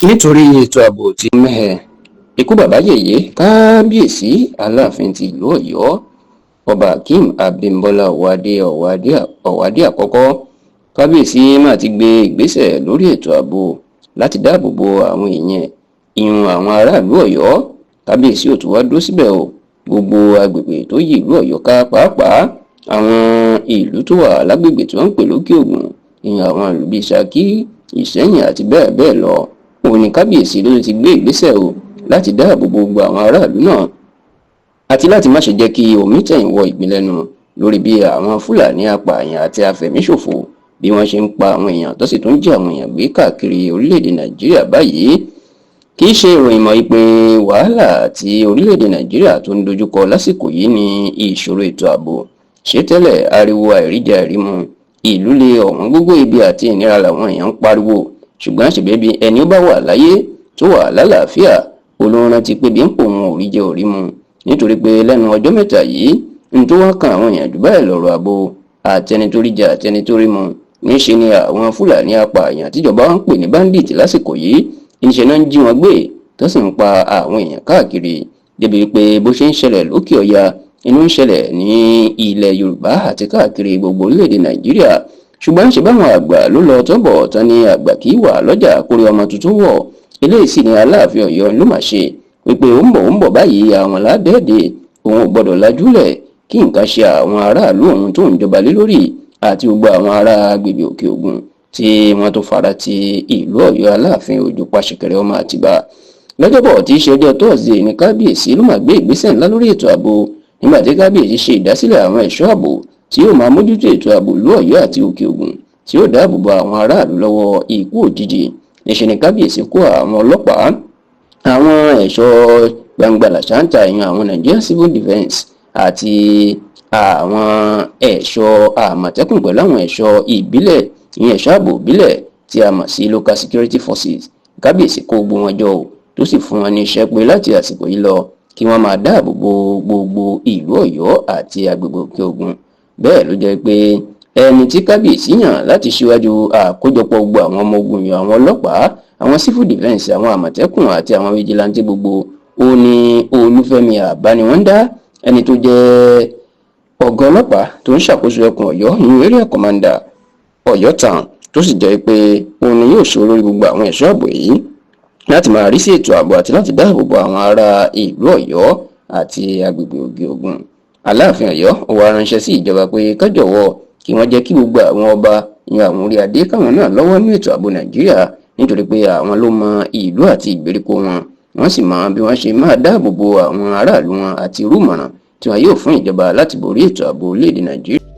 Nítorí ètò ààbò tí mẹ́hẹ, ikú bàbá yèyé, Kábíyèsí Aláàfin ti ìlú Ọ̀yọ́, Ọba Akeem Abímbọ́lá Ọwọ́adé Ọwọ́adé àkọ́kọ́. Kábíyèsí mà ti gbé ìgbésẹ̀ lórí ètò ààbò láti dáàbò bo àwọn èèyàn, ìyún àwọn aráàlú Ọ̀yọ́. Kábíyèsí ò tún wá dúró síbẹ̀ o. Gbogbo agbègbè tó yí ìlú Ọ̀yọ́ ká, pàápàá àwọn ìlú tó wà lágbègbè tí wọ́n ń pè lókè Ògùn, ìyún àwọn ìlú bíi Ṣakí, Ìṣẹ́yìn àti bẹ́ẹ̀ bẹ́ẹ̀ lọ, òun ni kábíyèsí ló ti gbé ìgbésẹ̀ o láti dáàbò bo gbogbo àwọn aráàlú náà àti láti má ṣe jẹ́ kí omi tẹ̀yìn wọ ìgbín lẹ́nu lórí bí àwọn Fúlàní apààyàn àti afẹ̀míṣòfò bí wọ́n ṣe ń pa àwọn èèyàn, tó sì tún jí àwọn èèyàn gbé káàkiri orílẹ̀-èdè Nàìjíríà báyìí. Kì í ṣe ìròyìn mọ́ pé wàhálà tí orílẹ̀-èdè Nàìjíríà tó ń dojúkọ lásìkò yìí ní ìṣòro ètò ààbò. Ṣé tẹ́lẹ̀, ariwo àìríjẹ àìrímu, ìlú le, ọ̀wọ́n gógó, ibi àti ìnira làwọn èèyàn ń pariwo. Ṣùgbọ́n ṣèbí ẹni ó bá wà láyé tó wà lálàáfíà olóhùn rántí pé bí ń pò wọn ò rí jẹ ò rí mu, nítorí pé lẹ́nu ọjọ́ mẹ́ta yìí n tó wá kan àwọn èèyàn jù báyìí lọ́rọ̀ ààbò. Àtẹni tó rí jẹ, àtẹni tó rí mu, níṣe ni àwọn Fúlàní apààyàn tíjọba ń pè ní bandit lásìkò yìí, níṣe náà ń jí wọn gbé, tó sì ń pa àwọn èèyàn káàkiri, débi pé bó ṣe ń ṣẹlẹ̀ lókè ọya, inú ń ṣẹlẹ̀ ní ilẹ̀ Yorùbá àti káàkiri gbogbo orílẹ̀-èdè Nàìjíríà. Ṣùgbọ́n ṣe báwọn àgbà ló lọ tọ́bọ̀ tán ní àgbà kì í wà lọ́jà kórí ọmọ tuntun wọ̀. Eléyìí sì ni Aláàfin Ọ̀yọ́ ló mà ṣe wípé ó ń bọ̀, ó ń bọ̀ báyìí, àwọn ládẹ́ẹ̀dẹ́ òun ò gbọ́dọ̀ lajúlẹ̀ kí nǹkan ṣe àwọn aráàlú òun tó ń jọba lé lórí àti gbogbo àwọn ará agbègbè Òkè Ògùn tí wọ́n tó fara ti ìlú Ọ̀yọ́. Aláàfin Òjò Pàṣẹkẹrẹ ọmọ Àtìbà, lọ́jọ́bọ̀ tí í ṣe ọjọ́ Thursday ní kábíyèsí ló máa gbé ìgbésẹ̀ ńlá lórí ètò ààbò, nígbà tí kábíyèsí ṣe ìdásílẹ̀ àwọn ẹ̀ṣọ́ ààbò tí yóò máa mójútó ètò ààbò ìlú Ọ̀yọ́ àti Òkè Ògùn, tí yóò dáàbò bo àwọn aráàlú lọ́wọ́ ikú òjijì. Níṣẹ́ ni kábíyèsí kó àwọn ọlọ́pàá, àwọn ẹ̀ṣọ́ gbangba làṣántà, ìyẹn àwọn Nigerian Civil Defence àti àwọn ẹ̀ṣọ́ àmọ̀tẹ́kùn, pẹ̀lú àwọn ẹ̀ṣọ́ ìbílẹ̀, ìyẹn ẹ̀ṣọ́ ààbò ìbílẹ̀ tí a mọ̀ sí local security forces. Kábíyèsí kó gbogbo wọn jọ o, tó sì fún wọn ní iṣẹ́ pé láti àsìkò yìí lọ, kí wọ́n máa dáàbò bo gbogbo ìlú Ọ̀yọ́ àti agbègbè Òkè Ògùn. Bẹ́ẹ̀ ló jẹ́ pé ẹni tí kábíyèsí yàn láti ṣíwájú àkójọpọ̀ gbogbo àwọn ọmọ ogun yàn, àwọn ọlọ́pàá, àwọn civil defence, àwọn àmọ̀tẹ́kùn àti àwọn vigilante gbogbo, ó ní Olúfẹ́mi Àbániwọ́ndá, ẹni tó jẹ́ ọ̀gá ọlọ́pàá tó ń ṣàkóso ẹkùn Ọ̀yọ́ ní area commander Ọ̀yọ́ town, tó sì jẹ́ pé òun ni yóò ṣe olórí gbogbo àwọn ẹ̀ṣọ́ ààbò yìí láti máa rí sí ètò ààbò àti láti dáàbò bo àwọn ará ìlú Ọ̀yọ́ àti agbègbè Òkè Ògùn. Aláàfin Ọ̀yọ́ ó wá ránṣẹ́ sí ìjọba pé ká jọ̀wọ́, kí wọ́n jẹ́ kí gbogbo àwọn ọba, ìyẹn àwọn orí adé, káwọn náà lọ́wọ́ ní ètò ààbò Nàìjíríà, nítorí pé àwọn ló mọ ìlú àti ìgbèríko wọn, wọ́n sì mọ bí wọ́n ṣe máa dáàbò bo àwọn aráàlú wọn àti irú ìmọ̀ràn tí wọn yóò fún ìjọba láti borí ètò ààbò orílẹ̀-èdè Nàìjíríà.